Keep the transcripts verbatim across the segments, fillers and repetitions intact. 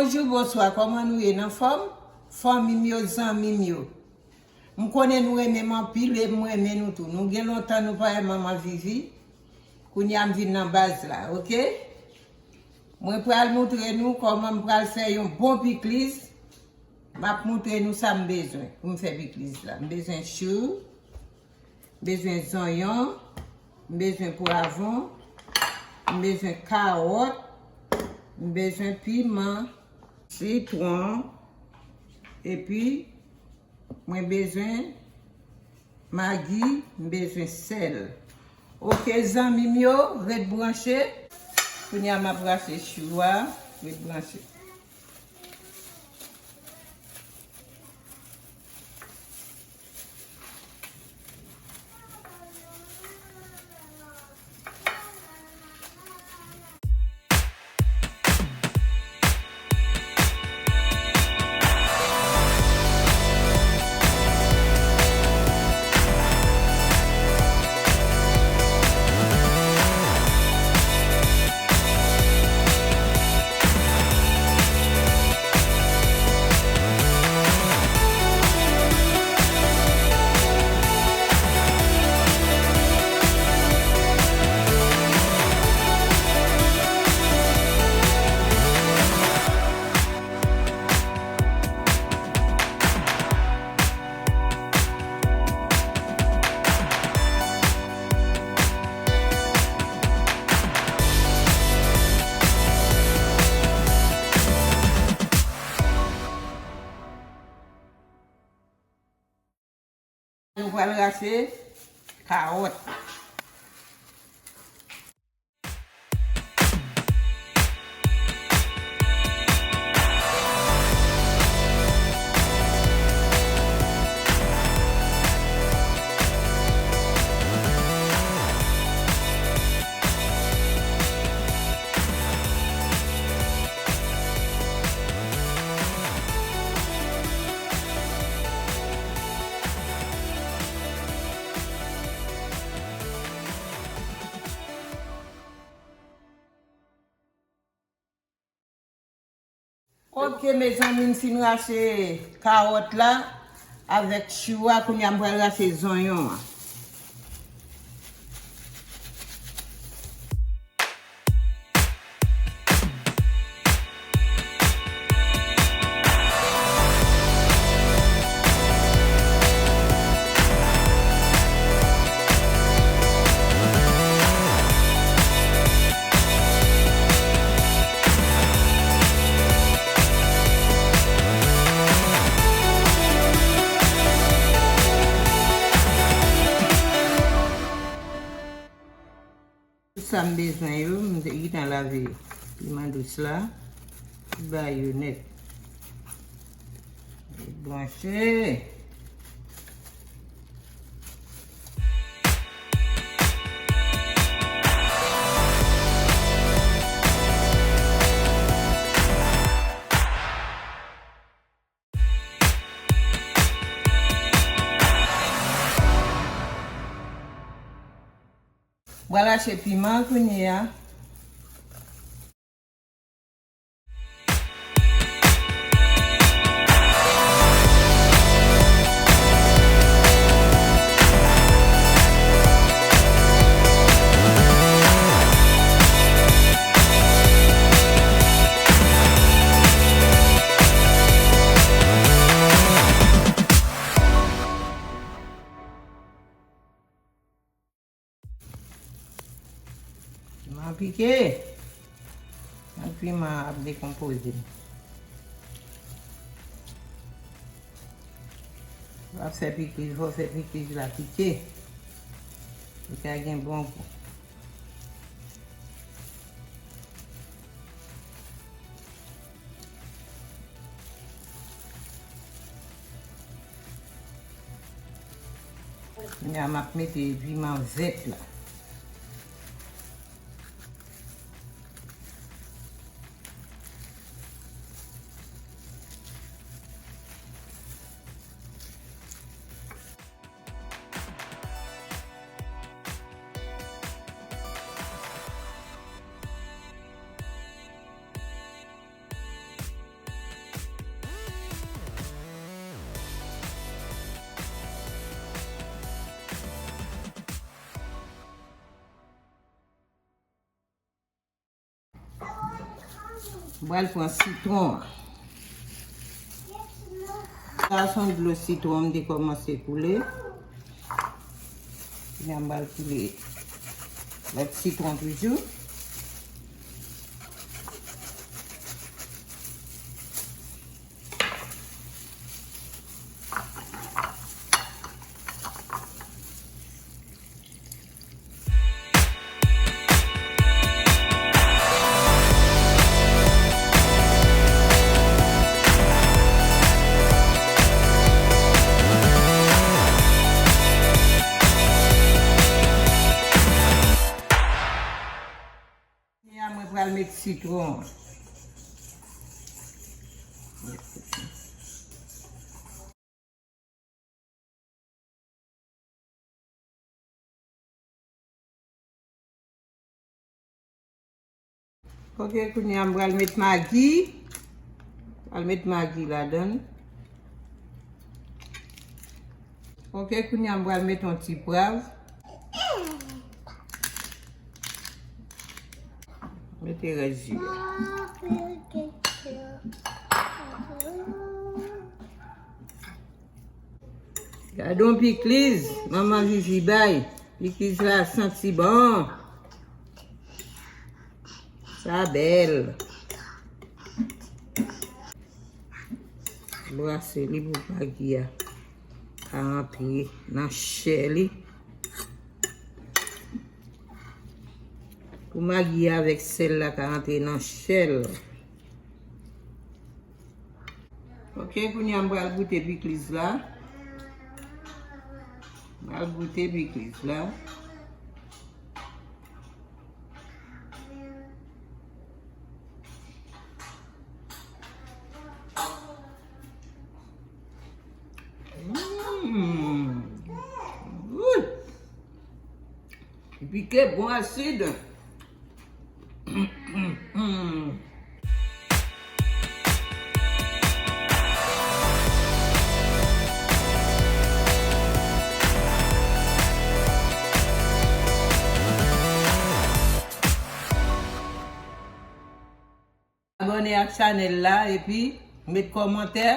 Bonjou, bonswa, kòman nou ye? Nan fòm? Fanmi m yo, zanmi m yo. M konnen nou renmen m anpil e m renmen nou tou. Nou gen lontan nou pa wè manman Vivi. Kounye a m vin nan baz la, oke? Mwen pral moutre nou kòman m pral fè yon bon pikliz. M ap moutre nou sa m bezwen pou m fè pikliz la. M bezwen chou, m bezwen zonyon, m bezwen pwavwon, m bezwen kawòt, m bezwen piman, sitwon, epi mwen bezwen Magi, m bezwen sèl. Oke, zanmi m yo, ret branche. Kounye a m ap rache chou a, ret branche. Nou pral rache kawòt. Oke, mezanmi, m fin rache kawòt la avèk chou a. Kounye a, m pral rache zonyon an. Tout sa m bezwen yo, m te gentan lave piman dous la, tout bagay yo nèt. Branche. Mwen rache piman kounye a. Piman pike. Ak piman ap dekonpoze. Fò w fè pikliz, fò w fè pikliz la pike. Li ka gen bon gou. Kounye a m ap mete piman vèt la. M pral pran sitwon an. Sa se yon dlo sitwon m te kòmanse koule. Kounye a m pral koule lòt sitwon toujou. Kounye a mwen pral met sitwon an. Ok, kounye a m pral met magi. Pral met magi ladan l. Ok, kounye a m pral met yon ti pwav. Mete rès ji a. Gade yon pikliz, manman Vivi bay. Pikliz la santi bon. Sa bèl. Brase li pou magi a ka rantre nan chè li. Pou magi a avèk sèl la ka rantre nan chè l. Ok, kounye a m pral goute pikliz la. M pral goute pikliz la. Mm. Wi. Li pike, bon, asid. Abòne ak chanèl la epi met kòmantè.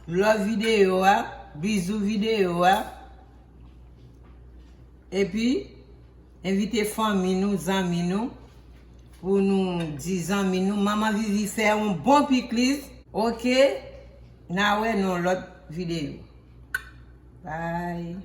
Love videyo a, bizou videyo a. Epi envite fanmi nou, zanmi nou, pou nou di zanmi nou, Manman Vivi fè yon bon pikliz. Ok, n a wè nan lòt videyo. Bye.